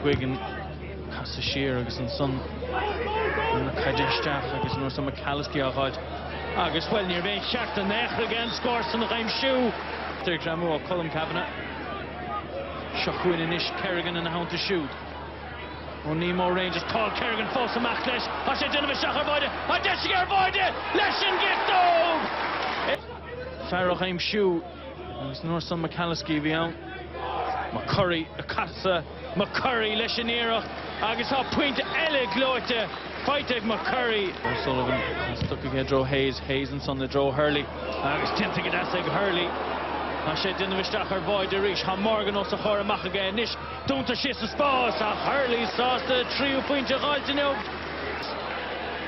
McGuigan casadh siar agus ansan na caide isteach agus an uair san McAliskey á dh'fháilt agus, bhuel, ní raibh aon cheart in aon chor aige an scór san a dh'aimsiú. Ag greamú ó Colm Cavanagh. Seo chugainn anois Kerrigan ina theannta siúd. Ó Nemo Rangers, Paul Kerrigan fós amach leis. Tá sé ag déanamh isteach ar bháide. Tá deis aige ar bháide leis an gciotóg! Fear á aimsiú agus an uair san McAliskey a bhí ann. McCurry ag casadh, McCurry leis an iarracht agus tá pointe eile gleoite faighte ag McCurry. O'Sullivan, tá stoc aige i dtreo Hayes, Hayes ansan i dtreo Hurley agus déanta go deas ag Hurley. Tá sé ag déanamh isteach ar bháide arís. Tá Morgan os a chomhair amach aige anois. Dúntar síos an spás ach Hurley sásta a tríú pointe a dh'fháilt inniu.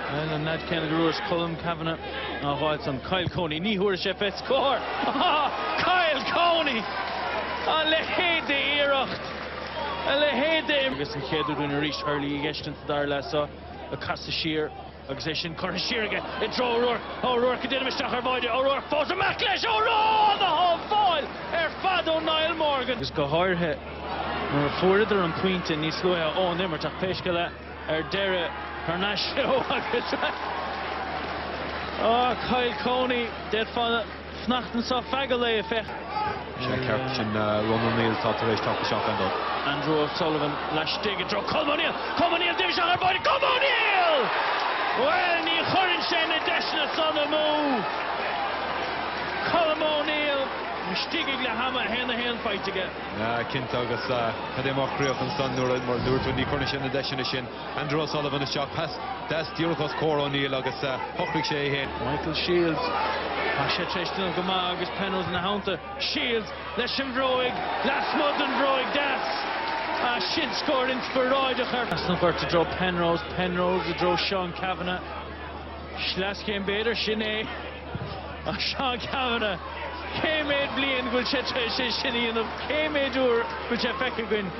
Bhuel, an leaid céanna go rabhas, Colm Cavanagh á dh'fháilt san. Kyle Coney, ní thabharfaidh sé fé scór! Kyle Coney! A leithéid d'iarracht! A leithéid de. Agus an chéad uair dúinn arís Hurley i gceist insa dara leath seo, ag casadh siar agus é sin curtha siar aige i dtreo O'Rourke. O'Rourke ag déanamh isteach ar bháide. O'Rourke fós amach leis! O'Rourke! Ana-shábháil ar fad ó Niall Morgan. Agus go háirithe nuair a fuaireadar an pointe níos luaithe ón imirt ach pé scéal é, Ar deireadh, thar n-ais leo agus ah, Kyle Coney, d'fhéadfá fanacht anseo feadh an lae, féach. Sea, ceart, sin Ronan O'Neill atá tar éis teacht isteach gan dabht. Andrew O'Sullivan laistigh i dtreo Colm O'Neill! Colm O'Neill déanamh isteach ar bháide! Colm O'Neill! Bhuel, ní chuireann sé na deiseanna san amú! Colm O'Neill istigh ag leath ama, 1-1 faighte aige. Cinnte, agus cad é mar chríoch ansan nuair a, mar a dúirt tú, ní chuireann sé na deiseanna sin. Andrew O'Sullivan isteach, pas deas díreach os comhair O'Neill agus shocraigh sé é féin. Michael Shields, tá sé tar éis déanamh go maith agus Penrose ina theannta. Shields leis an bhróig, lasmuigh den bhróig deas. Ah, sin scór inspioráideach ar. Trasna an ghoirt i dtreo Penrose, Penrose i dtreo Seán Cavanagh. Sleaschéim b'fhéidir, sin é. Ach Seán Cavanagh, cé mhéad bliain go bhfuil sé tar éis é sin a dhéanamh? Cé mhéad uair go bhfuil sé feicthe againn?